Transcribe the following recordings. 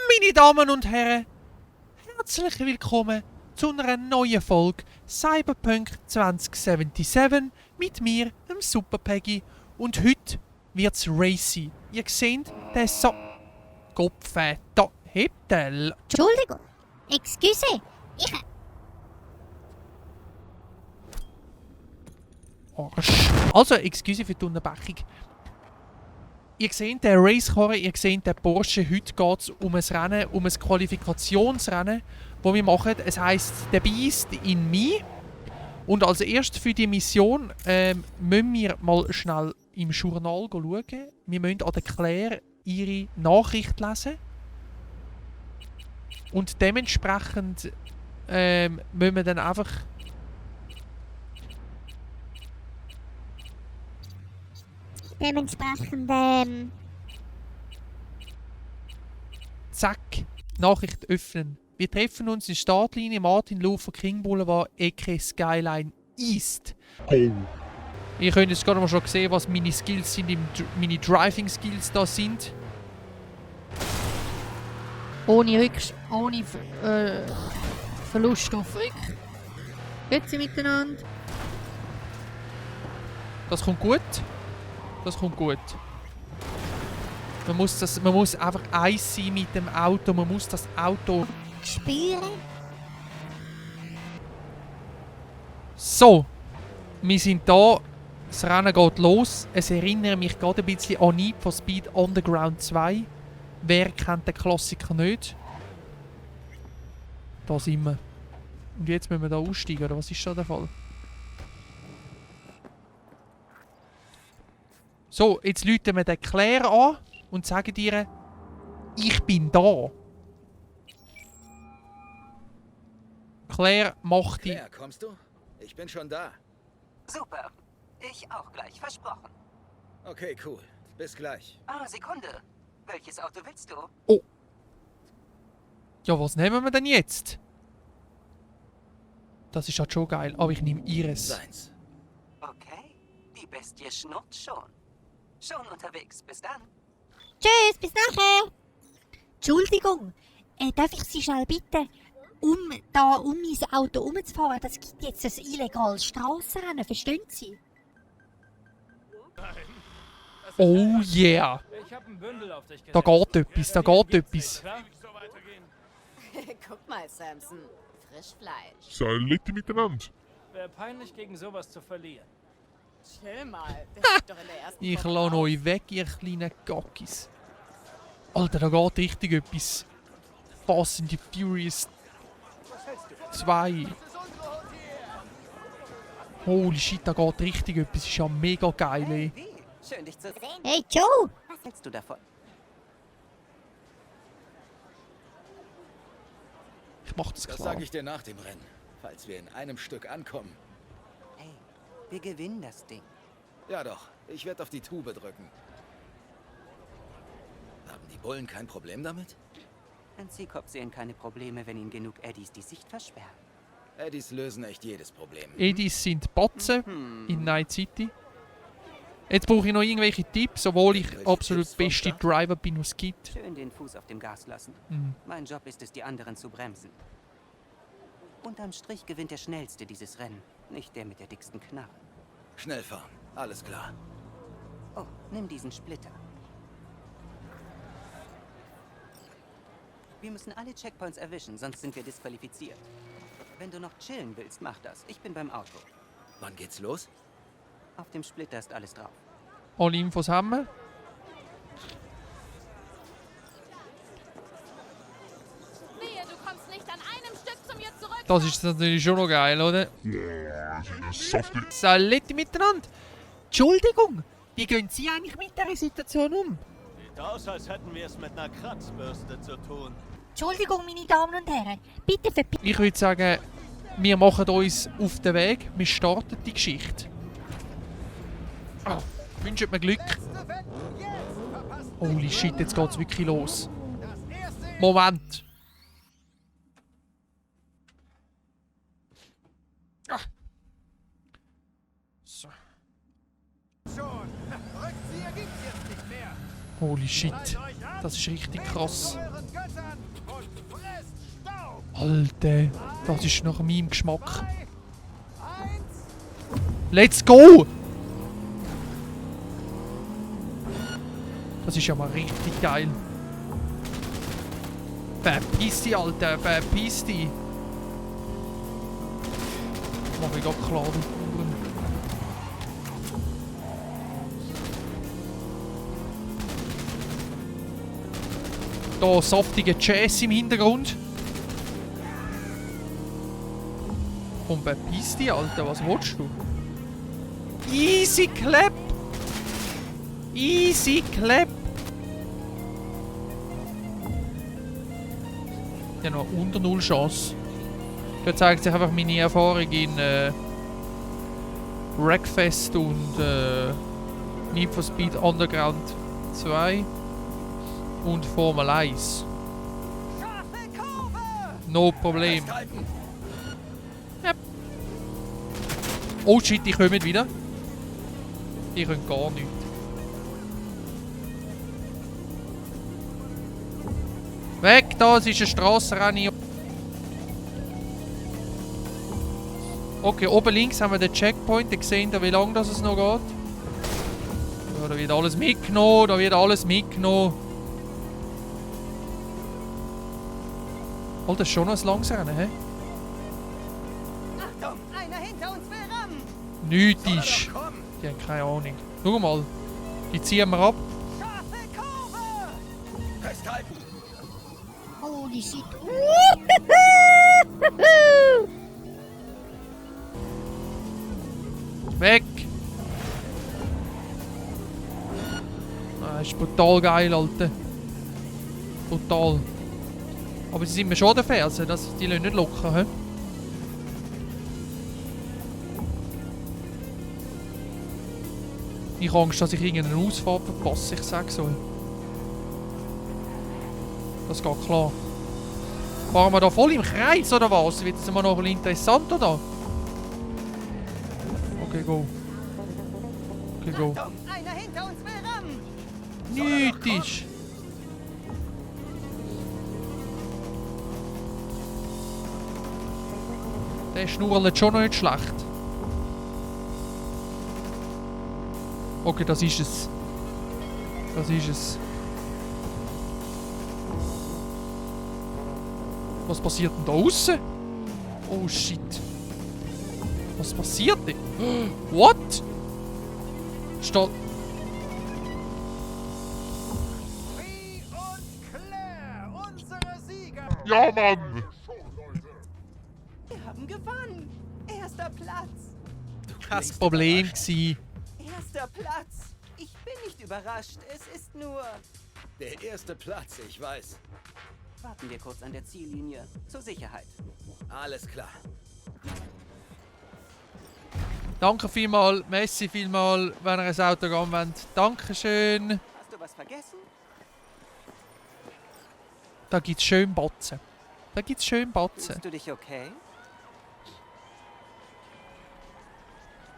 Meine Damen und Herren, herzlich willkommen zu einer neuen Folge Cyberpunk 2077 mit mir, dem Super Peggy. Und heute wird's racy. Ihr seht, der Kopf da hebt der Entschuldigung, excuse, Arsch. Also, excuse für die Unterbrechung. Ihr seht den Racecar, ihr seht den Porsche. Heute geht es um ein Rennen, um ein Qualifikationsrennen, das wir machen. Es heisst «The Beast in Me». Und als erstes für die Mission müssen wir mal schnell im Journal schauen. Wir müssen an der Claire ihre Nachricht lesen. Und dementsprechend müssen wir dann einfach... dementsprechend, Zack, Nachricht öffnen. Wir treffen uns in Startlinie Martin Luther King Boulevard, Ecke Skyline East. Oh. Ihr könnt jetzt gerade mal schon sehen, was meine Skills sind, meine Driving Skills da sind. ohne Verlust auf Rück. Grüezi miteinander. Das kommt gut. Das kommt gut. Man muss einfach eins sein mit dem Auto. Man muss das Auto... Spüren. So. Wir sind da. Das Rennen geht los. Es erinnert mich gerade ein bisschen an Need for Speed Underground 2. Wer kennt den Klassiker nicht? Da sind wir. Und jetzt müssen wir da aussteigen, oder was ist da der Fall? So, jetzt läuten wir den Claire an und sagen ihr, ich bin da. Claire macht die... Claire, kommst du? Ich bin schon da. Super. Ich auch gleich, versprochen. Okay, cool. Bis gleich. Ah, Sekunde. Welches Auto willst du? Oh. Ja, was nehmen wir denn jetzt? Das ist halt schon geil, aber ich nehme ihres. Seins. Okay. Die Bestie schnurrt schon. Schon unterwegs. Bis dann. Tschüss, bis nachher. Entschuldigung, darf ich Sie schnell bitten, um mein Auto umzufahren? Das gibt jetzt ein illegales Strassenrennen, verstehen Sie? Oh yeah. Ich hab ein Bündel auf dich Da gesetzt. geht etwas, da geht etwas. Klar? Guck mal, Samson. Frischfleisch. Saletti miteinander. Wäre peinlich, gegen sowas zu verlieren. Chill mal. Das steht doch in der ersten Ich Woche lasse auf. euch weg, ihr kleinen Gackis. Alter, da geht richtig etwas. Fast and the Furious 2. Holy shit, da geht richtig etwas. Ist ja mega geil, ey. Wie? Schön, dich zu sehen. Hey Joe! Was hältst du davon? Ich mach das Das klar. sage ich dir nach dem Rennen, falls wir in einem Stück ankommen. Hey, wir gewinnen das Ding. Ja doch, ich werde auf die Tube drücken. Haben die Bullen kein Problem damit? Ein Seekopf sehen keine Probleme, wenn ihnen genug Eddies die Sicht versperren. Eddies lösen echt jedes Problem. Eddies sind Batzen in Night City. Jetzt brauche ich noch irgendwelche Tipps, obwohl ich Irgendwelche absolut Tipps vom beste Start? Driver bin, was es gibt. Schön den Fuß auf dem Gas lassen. Mhm. Mein Job ist es, die anderen zu bremsen. Unterm Strich gewinnt der Schnellste dieses Rennen, nicht der mit der dicksten Knarre. Schnell fahren, alles klar. Oh, nimm diesen Splitter. Wir müssen alle Checkpoints erwischen, sonst sind wir disqualifiziert. Wenn du noch chillen willst, mach das. Ich bin beim Auto. Wann geht's los? Auf dem Splitter ist alles drauf. Alle Infos haben wir. Wehe, du kommst nicht an einem Stück zu mir zurück. Das ist natürlich schon noch geil, oder? Ja, das saftig. Saletti miteinander. Entschuldigung, wie gehen Sie eigentlich mit dieser Situation um? Sieht aus, als hätten wir es mit einer Kratzbürste zu tun. Entschuldigung, meine Damen und Herren, bitte verbieten. Ich würde sagen, wir machen uns auf den Weg. Wir starten die Geschichte. Oh, wünscht mir Glück. Holy shit, jetzt geht's wirklich los. Moment. Ah. So. Holy shit. Das ist richtig krass. Alter, das ist nach meinem Geschmack. Let's go! Das ist ja mal richtig geil. Verpiss dich, Alter, verpiss dich. Mach ich grad klar, du Huren. Da saftige Jazz im Hintergrund. Komm, verpiss dich, Alter, was willst du? Easy clap! Easy clap! Ja, noch unter 0 Chance. Da zeigt sich einfach meine Erfahrung in Wreckfest und Need for Speed Underground 2 und Formel 1. No Problem. Yep. Oh shit, die kommen wieder. Die können gar nichts. Weg, da, es ist ein Strassenrennen. Okay, oben links haben wir den Checkpoint. Ihr seht da, wie lange das es noch geht. Ja, da wird alles mitgenommen, da wird alles mitgenommen. Alter, das ist schon noch ein langes Rennen, hä? Achtung, einer hinter uns will rammen. Nichts ist. Die haben keine Ahnung. Schau mal, die ziehen wir ab. Scharfe Kurve. Festhalten! Holy shit. Weg! Ah, das ist brutal geil, Alter. Brutal. Aber sie sind mir schon an der Ferse, die lassen nicht locker, hä? Ich habe Angst, dass ich irgendeine Ausfahrt verpasse, ich sag's euch. Das geht klar. Fahren wir da voll im Kreis, oder was? Wird es mal noch ein bisschen interessanter da? Okay, go. Okay, go. Achtung, einer hinter uns will rammen. Nichts ist. Der schnurrt schon noch nicht schlecht. Okay, das ist es. Das ist es. Was passiert denn da außen? Oh shit. Was passiert denn? What? Steht. Wie und Claire, unsere Sieger. Ja, Mann! Wir haben gewonnen. Erster Platz. Das Problem gsi. Erster Platz. Ich bin nicht überrascht. Es ist nur... Der erste Platz, ich weiß. Warten wir kurz an der Ziellinie. Zur Sicherheit. Alles klar. Danke vielmals, merci vielmals, wenn ihr ein Autogramm wollt. Dankeschön. Hast du was vergessen? Da gibt's schön Batzen. Da gibt's schön Batzen. Fühlst du dich okay?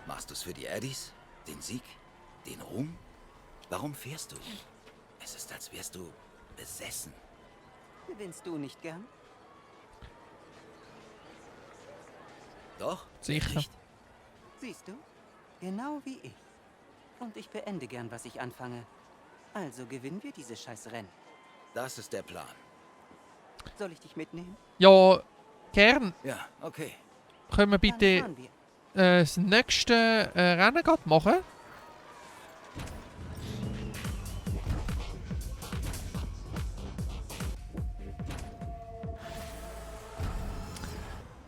Machst du's für die Eddies? Den Sieg? Den Ruhm? Warum fährst du? Es ist, als wärst du besessen. Gewinnst du nicht gern? Doch? Sicher. Nicht? Siehst du? Genau wie ich. Und ich beende gern, was ich anfange. Also gewinnen wir diese scheiß Rennen. Das ist der Plan. Soll ich dich mitnehmen? Ja, gern. Ja, okay. Können wir Dann bitte fahren wir. das nächste Rennen grad machen?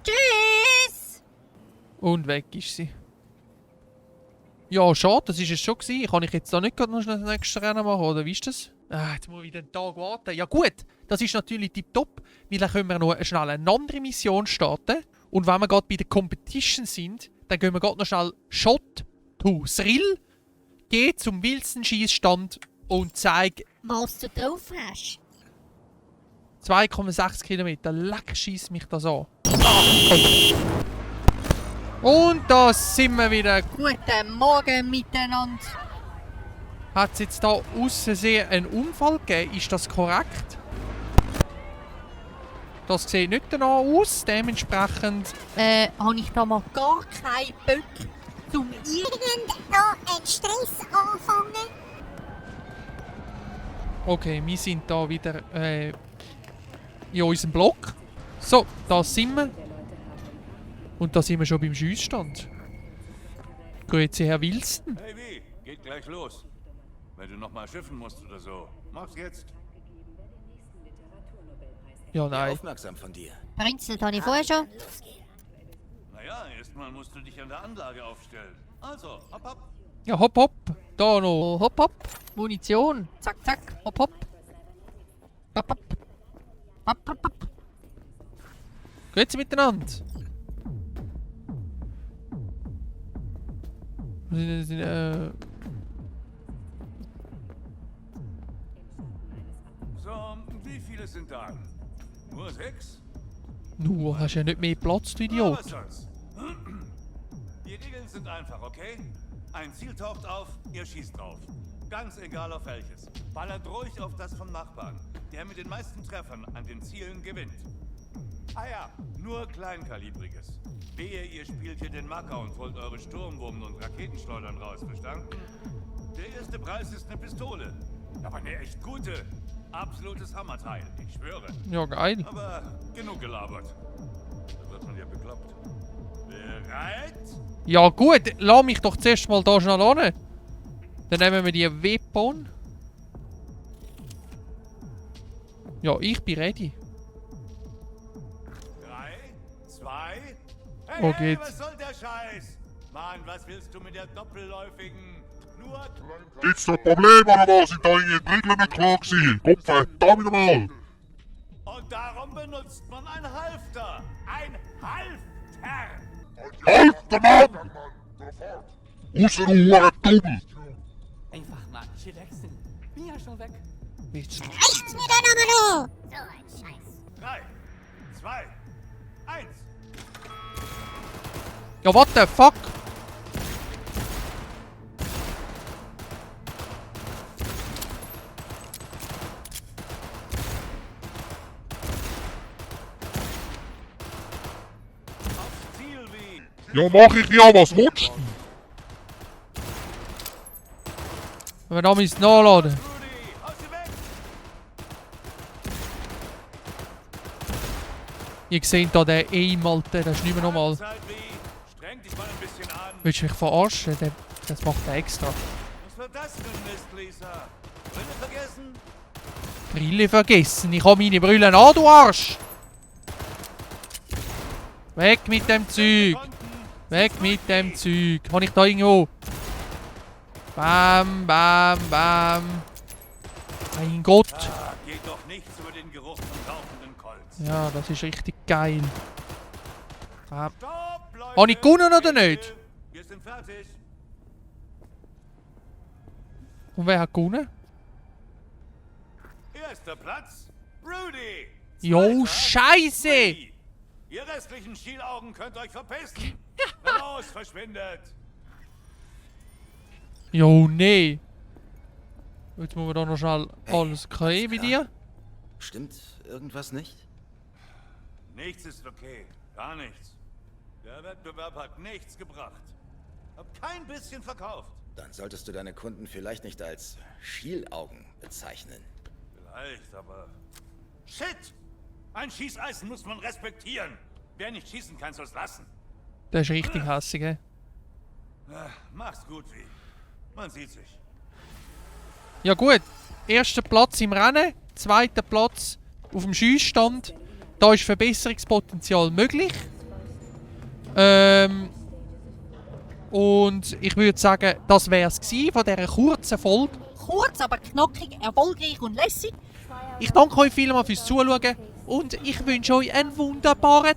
Tschüss! Und weg ist sie. Ja, schade, das ist es schon gewesen. Kann ich jetzt da nicht gerade noch das nächste Rennen machen, oder wie ist das? Ah, jetzt muss ich wieder einen Tag warten. Ja gut, das ist natürlich tipptopp, weil dann können wir noch schnell eine andere Mission starten. Und wenn wir gerade bei der Competition sind, dann gehen wir gerade noch schnell Shot to Thrill, geh zum Wilson-Schießstand und zeig Was du drauf hast. 2,6 Kilometer. Leck, schießt mich das an. Und da sind wir wieder. Guten Morgen miteinander. Hat es jetzt da aussehen einen Unfall gegeben? Ist das korrekt? Das sieht nicht danach aus. Dementsprechend... Habe ich da mal gar keinen Bock, um irgendeinen Stress anfangen? Okay, wir sind da wieder in unserem Block. So, da sind wir. Und da sind wir schon beim Schiessstand. Grüezi, Herr Wilson. Hey, wie? Geht gleich los. Wenn du noch mal schiffen musst oder so, mach's jetzt. Ja, Wie nein. aufmerksam von dir. Brinzelt habe ich vorher schon. Naja, erstmal musst du dich an der Anlage aufstellen. Also, hopp, hopp. Ja, hopp, hopp. Da noch. Hopp, hopp. Munition. Zack, zack. Hopp, hopp. Hopp, hopp. Hopp, hopp, hopp. Grüezi miteinander. So, wie viele sind da? Nur 6? Nur, hast ja nicht mehr Platz, du Na, Idiot. was soll's? Die Regeln sind einfach, okay? Ein Ziel taucht auf, ihr schießt drauf. Ganz egal auf welches. Ballert ruhig auf das vom Nachbarn. Der mit den meisten Treffern an den Zielen gewinnt. Ah ja, nur Kleinkalibriges. Wehe, ihr spielt hier den Macker und holt eure Sturmwurmen und Raketenschleudern raus, verstanden? Der erste Preis ist eine Pistole. Aber eine echt gute. Absolutes Hammerteil, ich schwöre. Ja, geil. Aber genug gelabert. Da wird man ja bekloppt. Bereit? Ja gut, lass mich doch zuerst mal da schnell an. Dann nehmen wir die Weapon. Ja, ich bin ready. 3, 2. Hey, Oh, hey, geht. was soll der Scheiß? Mann, was willst du mit der doppelläufigen? Nur Gibt's da Probleme oder was? Sind da irgendwie die Regeln nicht klar gewesen? Gott verdammt nochmal! Und darum benutzt man ein Halfter. Ein Halfter. Halt den Mann! Ausser du Hurendummel! Einfach mal chillaxen. Bin ja schon weg. Jetzt. Reicht's mir dann aber noch? So ein Scheiß. 3, 2, 1. Ja, what the fuck? Aufs Ziel wie. Ja, mach ich ja, was willst du? Wenn wir da müssen nachladen. Rudy, aus dem Weg. Ihr seht da den Aim, Alter, das ist nicht mehr normal. Zeit wie. Streng dich mal ein bisschen an. Willst du mich verarschen? Das macht er extra. Was war das für ein Mist, Lisa? Brille vergessen? Brille vergessen. Ich habe meine Brille an, du Arsch! Weg mit dem Zeug! Weg mit dem Zeug! Habe ich da irgendwo? Bam, bam, bam. Mein Gott! Ah, geht doch nichts über den Geruch von rauchenden Colts. Ja, das ist richtig geil. Bam. Stopp, Leute! Habe ich gewonnen oder nicht? Wir sind fertig. Und wer hat gewonnen? Erster Platz, Rudy. Jo, Zweiter, Scheiße! Rudy. Ihr restlichen Schielaugen könnt euch verpissen. Na los, verschwindet. Jo, nee. Jetzt muss man da noch schnell alles kriegen bei dir. Stimmt irgendwas nicht? Nichts ist okay. Gar nichts. Der Wettbewerb hat nichts gebracht. Hab kein bisschen verkauft. Dann solltest du deine Kunden vielleicht nicht als Schielaugen bezeichnen. Vielleicht, aber... Shit! Ein Schießeisen muss man respektieren. Wer nicht schießen kann, soll's lassen. Das ist richtig hässig, hä? Mach's gut, wie. Man sieht sich. Ja gut, erster Platz im Rennen, zweiter Platz auf dem Schiessstand. Da ist Verbesserungspotenzial möglich. Und ich würde sagen, das wäre es von dieser kurzen Folge. Kurz, aber knackig, erfolgreich und lässig. Ich danke euch vielmals fürs Zuschauen und ich wünsche euch einen wunderbaren